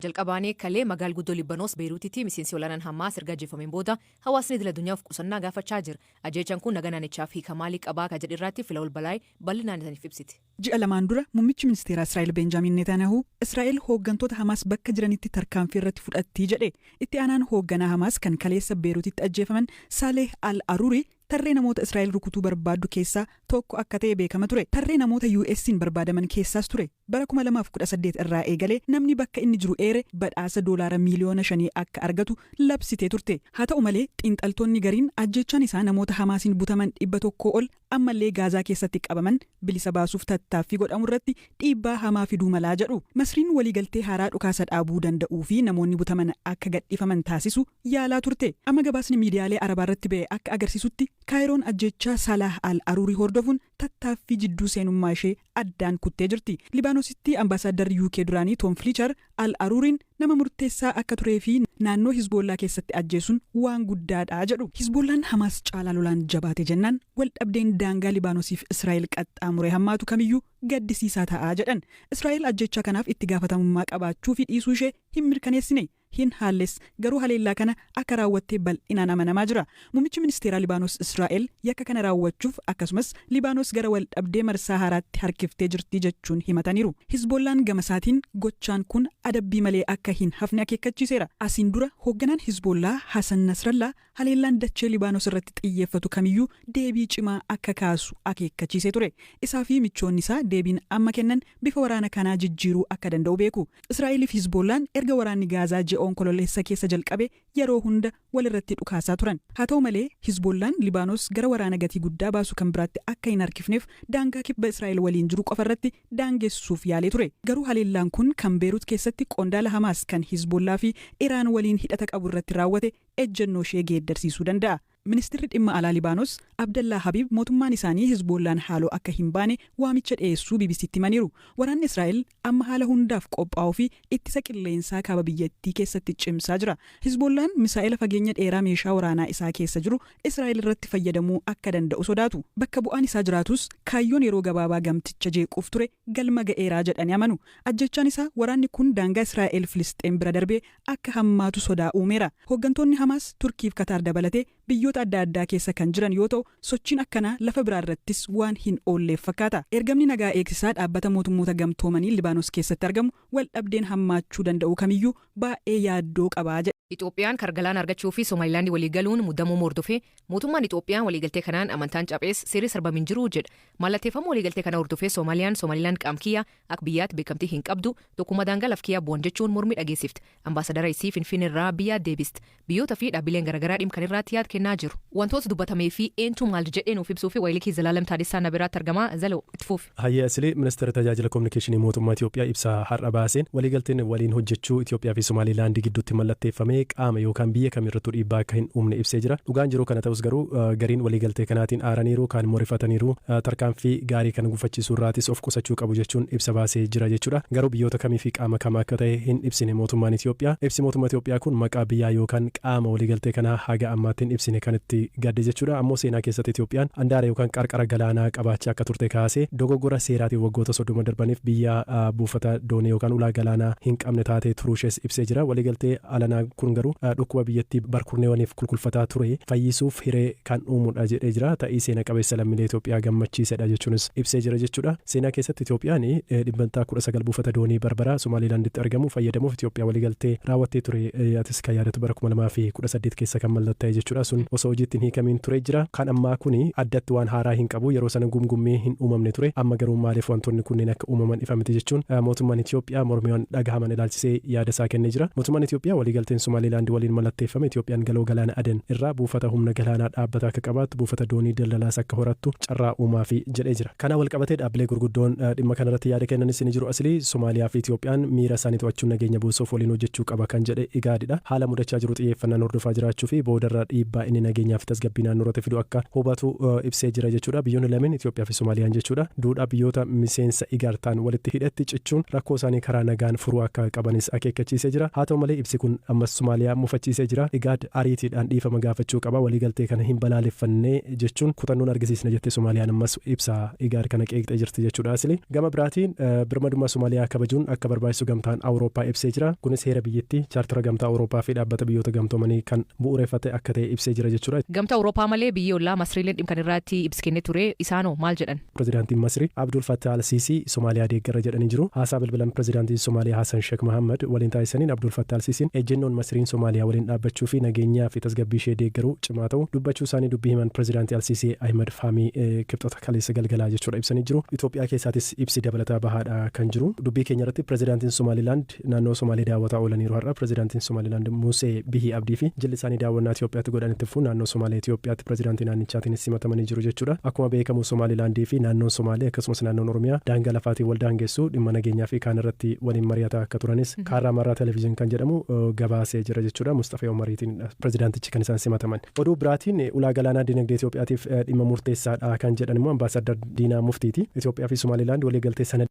Jalqabaanee kalee magaal guddoo Libbanoos Beeruutitti miseensi olaanaan Hamaas erga ajjeefameen booda hawaasni idil addunyaa of qusannaa gaafachaa jira. Ajjeechaan kun nagaa naannichaaf hiika maalii qabaa ka jedhe irraatti Filawul Balaay bal'inaan isaniif ibsiti. Ji'a lamaan dura Mummichi Ministeeraa Israa'el Beenjaamiin Neetaaniyahuu Israa'el hooggantoota Hamaas bakka jiranitti tarkaanfii irratti fudhatti jedhe. Itti aanaan hoogganaa Hamaas kan kaleessa Beerutitti ajjeefaman Saaleh Al-Aruuri tarree namoota Israa'el rukutuu barbaaddu keessaa tokko akka ta'e beekama ture. Tarree namoota US'n barbaadaman keessaas ture. Bara 2018 irraa eegalee namni bakka inni jiru eere badhaasa doolaara miiliyoona shanii akka argatu labsitee turte. Haa ta'u malee xiinxaltoonni gariin ajjeechaan isaa namoota Hamaasiin butaman 100 ol ammallee Gaazaa keessatti qabaman bilisa baasuuf tattaaffii godhamu irratti dhiibbaa hamaa fiduu malaa jedhu. Masriin waliigaltee haaraa dhukaasa dhaabuu danda'uu fi namoonni butaman akka gadhiifaman taasisu yaalaa turte. Amma gabaasni miidiyaalee Arabaarratti ba'e akka agarsiisutti Kaayiroon ajjeechaa Saalaah Al-Aruurii hordofuun tattaaffii jidduu seenummaa ishee addaan kuttee jirti. Libaanositti ambaasaaddarri UK duraanii Toom Filichar Al-Aruuriin nama murteessaa akka turee fi naannoo Hizboollaa keessatti ajjeesuun waan guddaadha jedhu. Hizboollaan Hamaas caalaa lolaan jabaate jennaan waldhabdeen daangaa Libaanosiif Israa'el qaxxaamuree hammaatu kamiyyuu gaddisiisaa ta'a jedhan. Israa'el ajjeechaa kanaaf itti gaafatamummaa qabaachuu fi dhiisuu ishee hin mirkaneessine. Hin haalles, garuu haleellaa kana akka raawwatte bal'inaan amanamaa jira. Muummichi ministeeraa Libaanos Israa'el yakka kana raawwachuuf akkasumas Libaanos gara waldhabdee marsaa haaraatti harkiftee jirti jechuun himataniiru. Hizboollaan gamasaatiin gochaan kun adabbii malee akka hin hafne akeekkachiiseera. Asiin dura hoogganaan Hizboollaa Hasan Nasrallaa haleellaan dachee Libaanos irratti xiyyeeffatu kamiyyuu deebii cimaa akka kaasu akeekkachiisee ture. Isaa fi michoonni isaa deebiin amma kennan bifa waraana kanaa jijjiiruu akka danda'u beeku. Israa'elii fi Hizboollaan erga waraanni Gaazaa ji'a Onkololeessa keessa jalqabe yeroo hunda walirratti dhukaasaa turan. Haa ta'u malee, Hizboollaan Libaanos gara waraana gatii guddaa baasu kan biraatti akka hin harkifneef daangaa kibba Israa'el waliin jiru qofarratti daangessuuf yaalee ture. Garuu haleellaan kun kan Beerut keessatti qondaala Hamaas kan Hizboollaa fi Iraan waliin hidhata qabu irratti raawwate ejjennoo ishee geeddarsiisuu danda'a. Ministirri Dhimma Alaa Libaanos Abdallaa Habiib mootummaan isaanii Hizboollaan haaloo akka hin baane waamicha dhiyeessuu BBCtti himaniiru. Waraanni Israa'el amma haala hundaaf qophaa'uu fi ittisa qilleensaa kaaba biyyattii keessatti cimsaa jira. Hizboollaan misaa'ela fageenya dheeraa meeshaa waraanaa isaa keessa jiru Israa'el irratti fayyadamuu akka danda'u sodaatu. Bakka bu'aan isaa jiraatus kaayyoon yeroo gabaabaa gamticha jeequuf ture galma ga'eera jedhanii amanu. Ajjeechaan isaa waraanni kun daangaa Israa'el-Filisxeem bira darbee akka hammaatu sodaa uumeera. Hooggantoonni Hamaas Turkiif Kataar dabalatee biyyoota adda addaa keessa kan jiran yoo ta'u, sochiin akkanaa lafa biraa irrattis waan hin oolleef fakkaata. Ergamni nagaa eegsisaa Dhaabbata Mootummoota Gamtoomanii Libaanos keessatti argamu waldhabdeen hammaachuu danda'u kamiyyuu baay'ee yaaddoo qaba jedhe. Itoophiyaan kara galaana argachuu fi Somaalilaandi walii galuun muddamuu hordofee mootummaan Itoophiyaa waliigaltee kanaan amantaan caphees seerri sarbame hin jiru jedha. Mallatteeffamuu waliigaltee kana hordofee Somaaliyaan Somaalilaand qaam kiyya akka biyyaatti beekamtii hin qabdu, tokkummaa daangaa laf kiyyaa bu'an jechuun mormii dhageessifte. Ambaasadara isii Finfinneerraa biyyaa deebiste. Biyyoota fi dhaabbileen garagaraa dhimma kan irraatti yaad kennaa jiru. Wantoota dubbatamee fi eentu maal jedhee nuuf ibsuu fi wayilikii Zalaalem Taadessaa na biraatti argama. Zaloo, itti fufi. Hayyee Asilii, Ministeerri Tajaajila Kominikeeshinii Mootummaa Itoophiyaa ibsa har'a baaseen, waliigalteen waliin hojjechuu Itoophiyaa fi Somaaliilaandi gidduutti mallatteeffame qaama yookaan biyya kamirrattuu dhiibbaa akka hin uumne ibsee jira. Dhugaan jiru kana ta'us garuu gariin waliigaltee kanaatiin aaraniiru, kaan immoo rifataniiru. Tarkaanfii gaarii kana gufachiisuu irraatis of qusachuu qabu jechuun ibsa baasee jira jechuudha. Garuu biyyoota kamii fi qaama kam akka ta'e hin ibsine mootummaan Itoophiyaa. Ibsi mootummaa Itoophiyaa kun maqaa biyyaa yookaan qaama waliigaltee kanaa haga ammaatti hin ibsine kan itti gadde jechuudha. Ammoo seenaa keessatti Itoophiyaan andaara yookaan qarqara galaanaa qabaachaa akka turte kaasee dogogora seeraatiin waggoota 30 darbaniif biyya buufata doonii yookaan ulaa galaanaa hin qabne taatee turuushees ibsee jira. Waliigaltee alanaa kun garuu dhukkuba biyyattii barkurneewaniif kulkulfataa ture fayyisuuf hiree kan uumudha jedhee jira. Ta'ii seena qabeessa lammiilee Itoophiyaa gammachiisedha jechuunis ibsee jira jechuudha. Seenaa keessatti Itoophiyaan dhibbantaa 19 buufata doonii Barbaraa Somaaliilaanditti argamu fayyadamuuf Itoophiyaa waliigaltee raawwattee ture. Atis kan yaadatu bara 2018 keessa kan mallattaa'e jechuudha. Sun osoo hojiitti hin hiikamiin turee jira. Kan ammaa kuni addatti waan haaraa hin qabu. Yeroo sana gumgummii hin uumamne ture. Amma garuu maaliif wantoonni kunneen akka uumaman ifa miti jechuun mootummaan Itoophiyaa mormiiwwan dhagahaman ilaalchisee yaada isaa kennee jira. Mootummaan Itoophiyaa waliigalteen Somaaliilaand Somaalilaand waliin mallatteeffame Itoophiyaan galoo galaana Aden irraa buufata humna galaanaa dhaabbata akka qabaattu, buufata doonii daldalaas akka horattu carraa uumaa fi jedhee jira. Kana wal qabatee dhaabbilee gurguddoon dhimma kanarratti yaada kennanis ni jiru. Asilii Somaaliyaa fi Itoophiyaan miira isaanii to'achuun nageenya buusuuf waliin hojjechuu qaba kan jedhe Igaadidha. Haala mudachaa jiru xiyyeeffannaan hordofaa jiraachuu fi boodarra dhiibbaa inni nageenyaa fi tasgabbii naannoo irratti fidu akka hubatu ibsee jira jechuudha. Biyyoonni lameen, Itoophiyaa fi Somaaliyaan jechuudha, duudhaa biyyoota miseensa Igaad ta'an walitti hidhatti cichuun rakkoo isaanii karaa nagaan furuu akka qabanis akeekkachiisee jira. Haa ta'u malee, ibsi kun ammas Somaaliyaa mufachiisee jira. Igaad ariitiidhaan dhiifama gaafachuu qaba. Waliigaltee kana hin balaaleffannee jechuun kutannoon argisiisna jettee Somaaliyaan ammas ibsa Igaad kana qeeqxee jirti jechuudha asili. Gama biraatiin, birmadummaa Somaaliyaa kabajuun akka barbaachisu Gamtaan Awurooppaa ibsee jira. Kunis heera biyyattii, chaartara Gamtaa Awurooppaa fi Dhaabbata Biyyoota Gamtoomanii kan bu'uureffate akka ta'e ibsee jira jechuudha. Gamtaa Awurooppaa malee biyyi ollaa Masriileen dhimma kan irratti ibsi kennee ture. Isaanoo maal jedhan? Pirezidaantiin Masrii Abdul Fattah Al-Siisii Somaaliyaa deeggarra jedhanii jiru. Haasaa bilbilan pirezidaantii Somaaliyaa Hassan Sheekh Mohammad waliin taasisaniin Abdul Fattah Al-Siisiin ejjennoon Masriin Somaaliyaa waliin dhaabbachuu fi nageenyaa fi tasgabbii ishee deeggaruu cimaa ta'u dubbachuu isaanii dubbii himan pirezidaantii Al-Siisii Ahimad Faamii Kibxata kaleessa galgalaa jechuudha ibsanii jiru. Itoophiyaa keessaatis ibsi dabalataa bahaadha kan jiru. Dubbii keenya irratti pirezidaantiin Somaalilaand naannoo Somaalee daawwataa oolaniiru har'a. Pirezidaantiin Somaalilaand Musee Bihii Abdii fi jilli isaanii daawwannaa Itoophiyaatti godhan itti fufuun naannoo Somaalee Itoophiyaatti pirezidaantii naannichaatiinis simatamanii jiru jechuudha. Akkuma beekamu, Somaalilaandii fi naannoon Somaalee akkasumas naannoon Oromiyaa daangaa lafaatiin wal daangessu. Dhimma nageenyaa fi kaan irratti waliin mari'ataa akka turanis Kaarraa Marraa Television kan jedhamu gabaasee jira jechuudha. Mustafee Omariitiin pirezidaantichi kan isaan simataman. Oduu biraatiin, ulaa galaanaa dinagdee Itoophiyaatiif dhimma murteessaadha kan jedhan immoo Ambaasaddar Diinaa Muftiiti. Itoophiyaa fi Somaalilaand waliigaltee sana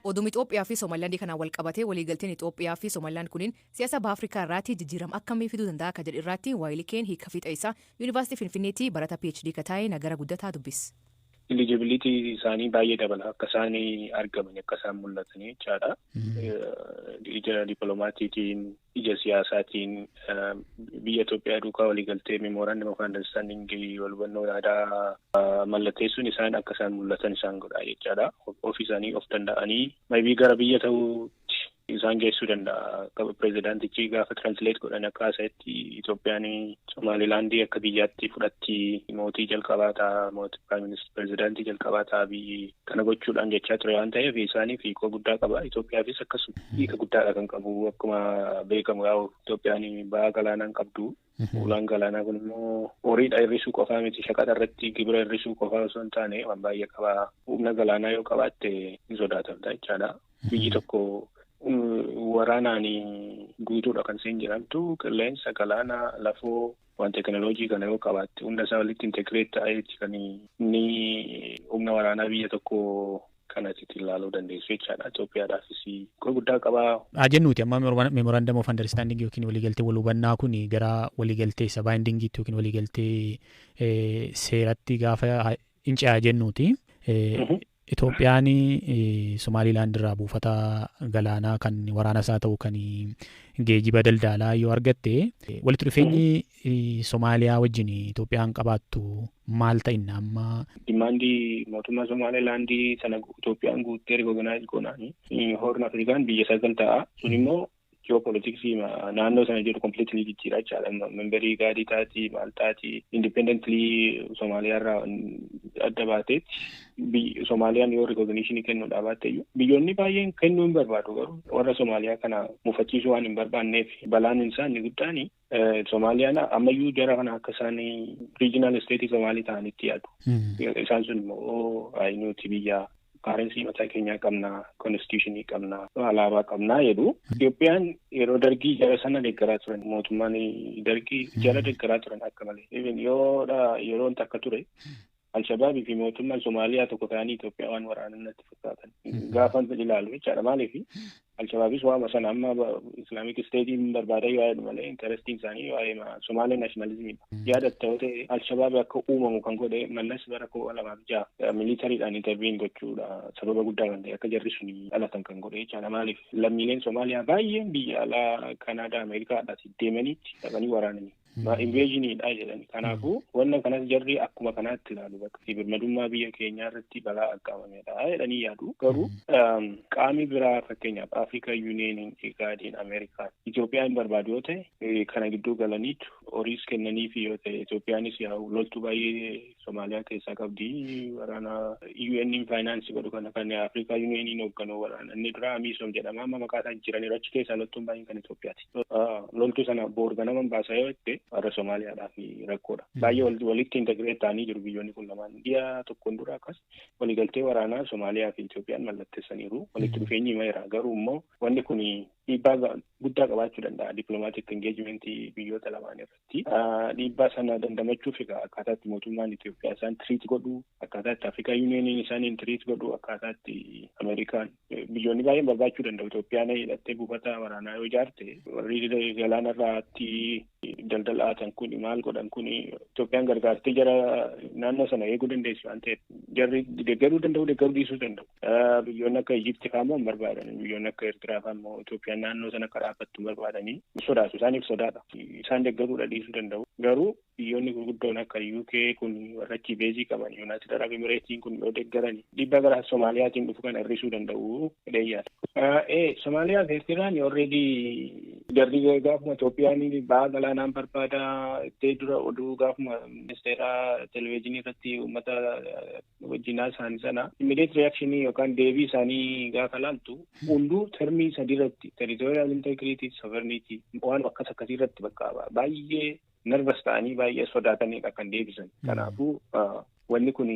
Oduun Itoophiyaa fi Somaalilaandii kanaan wal qabatee, waliigalteen Itoophiyaa fi Somaalilaand kuniin siyaasa Baha Afrikaa irraatti jijjiirama akkamii fiduu danda'a akka jedhu irraatti waayilii hiika fiixa isaa Yuunivarsiitii Finfinneetti barata PhD kataa'e Nagara Guddataa dubbis. Eligibility isaanii baay'ee dabala, akka isaan argaman, akka isaan mul'atan jechaadha. Ija dippiloomaatiitiin, ija siyaasaatiin, biyya Itoophiyaa duukaa waliigaltee memorandum of understanding, wal hubannoo yaadaa mallatteessuun isaan akka isaan mul'atan isaan godha jechaadha. Ofii isaanii of danda'anii maybe gara biyya ta'uutti isaan geessuu danda'a. Pireezidaantichi gaafa translate godhan akka haasa'etti, Itoophiyaan Somaalilaandii akka biyyaatti fudhatti, mootii jalqabaa ta'a, mootii pireezidaantii jalqabaa ta'a biyyi kana gochuudhaan jechaa ture waan ta'eef, isaaniif hiikoo guddaa qaba. Itoophiyaafis akkasuma hiika guddaadha kan qabu. Akkuma beekamu yaa'u, Itoophiyaan ba'aa galaanaan qabdu. Ulaan galaanaa kun immoo horiidha hir'isuu qofaa miti, shaqaxa irratti gibira hir'isuu qofaa osoo hin taane waan baay'ee qaba. Humna galaanaa yoo qabaatte hin sodaatamta jechaadha. Biyyi tokko waraanaan guutuudha kan isheen jedhamtu qilleensa, galaana, lafoo, waan teekinooloojii kana yoo qabaatte, hunda isaa walitti integrate ta'eeti kan inni humna waraanaa biyya tokko kanatti ilaaluu dandeessu jechaadha. Itoophiyaadhaafis hiikoo guddaa qabaa. Haa jennuuti, amma memorandum of understanding yookiin waliigaltee wal hubannaa kun gara waliigaltee isa bindingiitti yookiin waliigaltee seeratti gaafa hin ce'aa jennuuti. Itoophiyaan Somaalilaand irraa buufata galaanaa kan waraana isaa ta'u, kan geejiba daldalaa yoo argatte, walitti dhufeenyi Somaaliyaa wajjin Itoophiyaan qabaattu maal ta'inna amma? Demandii mootummaa Somaalilaandii sana Itoophiyaan guuttee recognize goonaani Horn Afrikaan biyya sagal ta'a. Sun immoo ji'oopolitiksii naannoo sana jiru completely jijjiira jechaadha. Memberii Igaadii taati, maal taati, independently Somaaliyaarraa adda baateetti. Somaaliyaan yoo recognitionii kennuudhaa baatte iyyuu, biyyoonni baay'een kennuu hin barbaadu, garuu warra Somaaliyaa kana mufachiisuu waan hin barbaanneef, balaan isaa inni guddaan Somaaliyaan ammayyuu jara kana akka isaan regional state Somaalii ta'anitti yaadu. Isaan sun immoo nuti biyya currency mataa keenyaa qabnaa, constitutionii qabnaa, alaabaa qabnaa jedhu. Itoophiyaan yeroo Dargii jara sana deeggaraa turan, mootummaan Dargii jara deeggaraa turan akka malee. Yoo yeroon takka ture, Alshabaabii fi mootummaan Somaaliyaa tokko ta'anii Itoophiyaa waan waraanan natti fakkaatan. Gaafa ilaalu jechaadha. Maaliif Alshabaabis waama sana amma Islamic Stateiin barbaada yoo jedhu malee, interestiin isaanii waa'ee Somaalee nationalismiidha. Yaadatta yoo ta'e, Alshabaabi akka uumamu kan godhe Mallas bara 2006 militarydhaan intervene gochuudha, sababa guddaa kan ta'e akka jarri sun dhalatan kan godhe jechaadha. Maaliif lammiileen Somaaliyaa baay'een biyya alaa Kanaadaa, Ameerikaadhaas deemaniitti dhaqanii waraananii. Invasioniidha jedhani. Kanaafuu wanna kanas jarri akkuma kanaatti ilaalu, bakka birmadummaa biyya keenyaa irratti balaa aggaamamedha jedhanii yaadu. Garuu qaamni biraa, fakkeenyaaf Africa Unioniin, IGADiin, Ameerikaan Itoophiyaan hin barbaadu yoo ta'e, kana gidduu galaniitu horiis kennaniifi yoo ta'e, Itoophiyaanis yaa'u loltuu baay'ee Somaaliyaa keessaa qabdi. Waraana UN finance godhu kana, kan Africa Unioniin hoogganu, waraana inni dura AMISOM jedhama, amma maqaa isaa jijjiiraniiru, achi keessaa loltuun baay'een kan Itoophiyaati. Loltuu sana boor ganama baasaa yoo jette, warra Somaaliyaadhaaf rakkoodha. Baay'ee walitti integrate ta'anii jiru biyyoonni kun lamaan. Biyya tokkoon dura akkas waliigaltee waraanaa Somaaliyaa fi Itoophiyaan mallatteessaniiru. Walitti dhufeenyi himeera. Garuu immoo wanni kun dhiibbaa guddaa qabaachuu danda'a diplomatic engagementii biyyoota lamaan irratti. Dhiibbaa sana dandamachuuf egaa akkaataa itti mootummaan Itoophiyaa isaan treat godhu, akkaataa itti Africa Unioniin isaaniin treat godhu, akkaataa itti Ameerikaan, biyyoonni baay'een barbaachuu danda'u. Itoophiyaan hidhattee buufata waraanaa yoo ijaarte, warri galaanarraatti daldalaatan kun maal godhan kun, Itoophiyaan gargaartee jara naannoo sana eeguu dandeessi waan ta'eef, jarri deeggaruu danda'u, deeggaruu dhiisuu danda'u. Biyyoonni akka Ijipti fa'aa immoo hin barbaadan. Biyyoonni akka Eertiraa fa'aa immoo Itoophiyaan naannoo sana akka dhaabbattu hin barbaadanii, sodaatu, isaaniif sodaadha. Isaan deeggaruudha dhiisuu danda'u. Garuu biyyoonni gurguddoon akka UK kun, warra achi base qaban, United Arab Emiratesiin kun yoo deeggaran, dhiibbaa gara Soomaaliyaatiin dhufu kana hir'isuu danda'u jedhee yaada. Somaaliyaa fi Eertiraan already jarri gaafuma Itoophiyaan ba'a galaanaan barbaada ittee dura, oduu gaafuma ministeera televezyiinii irratti uummata wajjin isaanii sana, immediate reaction yookaan deebii isaanii gaafa laaltu, hunduu termii sadii irratti, territorial integrity, sovereignty, waan akkas akkasii irratti bakka baay'ee nervous ta'anii, baay'ee sodaatanidha kan deebisan. Kanaafuu wanni kun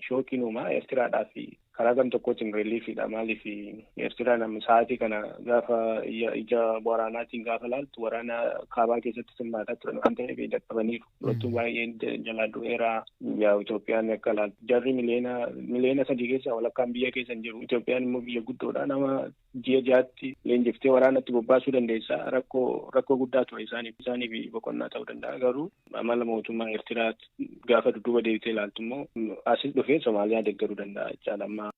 shockiin uumaa Eertiraadhaa fi karaa gam tokkootiin reliefiidha. Maaliif, Eertiraan amma sa'aatii kana gaafa ija waraanaatiin gaafa laaltu, waraana kaabaa keessatti hirmaataa turan waan ta'eef dadhabaniiru. Loltuun baay'een jalaa du'eera. Yaa, Itoophiyaan akka laaltu jarri miliyoona 3 keessaa walakkaan biyya keessa hin jiru. Itoophiyaan immoo biyya guddoodha. Nama ji'a 6tti leenjiftee waraanatti bobbaasuu dandeessa. Rakkoo guddaa ture isaaniif boqonnaa ta'uu danda'a. Garuu amala mootummaa Eertiraa gaafa dudduuba deebitee ilaaltu immoo, asis dhufee Somaaliyaa deeggaruu danda'a jechaadha amma.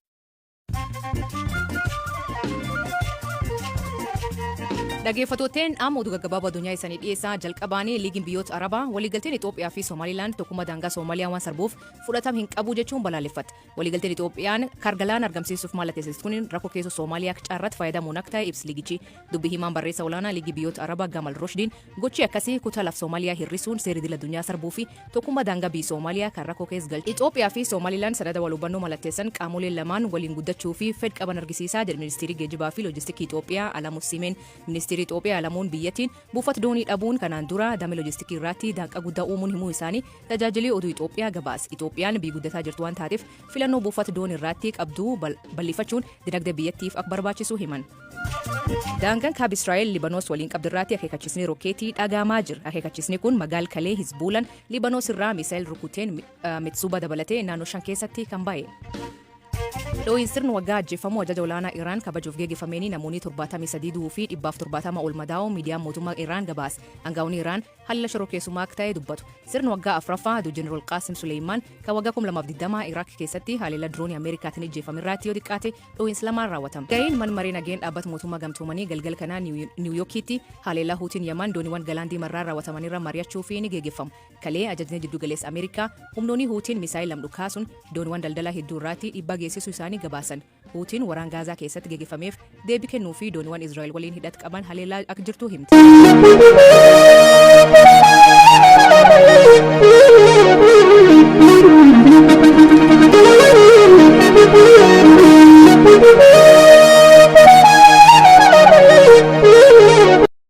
Dhaggeeffattootni, amma oduu gaggabaaboo addunyaa isaanii dhiyeessaa. Jalqabaanii, Liigiin Biyyoota Arabaa waliigalteen Itoophiyaa fi Somaaliilaand tokkummaa daangaa Somaaliyaa waan sarbuuf fudhatama hin qabu jechuun balaaleffatte. Waliigalteen Itoophiyaan kargalaan argamsiisuuf mallatteessite kun rakkoo keessoo Somaaliyaa carraatti fayyadamuun akka ta'e ibsi liigichi. Dubbi himaan barreessa olaanaa Liigii Biyyoota Arabaa Gamal Roshdiin, gochi akkasii kutaa laf Somaaliyaa hir'isuun seerri idil addunyaa sarbuu fi tokkummaa daangaa biyya Somaaliyaa kan rakkoo keessa galche. Itoophiyaa fi Somaaliilaand sanada wal hubannoo mallatteessan qaamoleen lamaan waliin guddachuu fi fedha qaban argisiisaa jedhe Ministeerri Geejjibaa fi Loojistikii Itoophiyaa Alamuu Simeen. Ministeerri Itoophiyaa Alamuun biyyattiin buufata doonii dhabuun kanaan dura damee loojistikii irratti danqa guddaa uumuun himuu isaanii tajaajilli oduu Itoophiyaa gabaase. Itoophiyaan biyya guddataa jirtu waan taateef, filannoo buufata doonii irratti qabdu bal'ifachuun dinagdee biyyattiif akka barbaachisu himan. Daangaan kaaba Israa'el Libanoos waliin qabdirraatti akeekachisni rokkeetii dhagahamaa jira. Akeekachisni kun magaal kalee Hizbuulan Libanoos irraa misaa'el rukuteen Mitsuba dabalatee naannoo shan keessatti kan ba'e. Dhoohin sirni waggaa ajjeefamuu ajaja olaanaa Iraan kabajuuf geggeeffameen namoonni 73 du'uu fi 170 ol madaa'uu miidiyaan mootummaa Iraan gabaase. Aangaa'onni Iraan haalli shororkeessummaa akka ta'e dubbatu. Sirni waggaa afuraffaa Jeneraal Qaasim Suleeyimaan kan waggaa 2020 Iraaq keessatti haleellaa diroonii Ameerikaatiin ajjeefame irratti yoo xiqqaate dhohiinsi lamaan raawwatama. Ga'een mana maree nageen dhaabbata mootummaa gamtoomanii galgal kanaa Niwuyoorkiitti haleellaa Huutiin Yaman dooniiwwan galaan diimarraa raawwatamanirra mari'achuu fi ni geggeeffamu. Kalee ajajni jiddu galeessa Ameerikaa humnoonni Huutiin misaayil lam dhukaasuun dooniiwwan daldalaa hedduu irraatti dhiibbaa geessisuu isaanii gabaasan. Huutiin waraan Gaazaa keessatti geggeeffameef deebii kennuu fi dooniiwwan Israa'el waliin hidhata qaban haleellaa akka jirtu himte.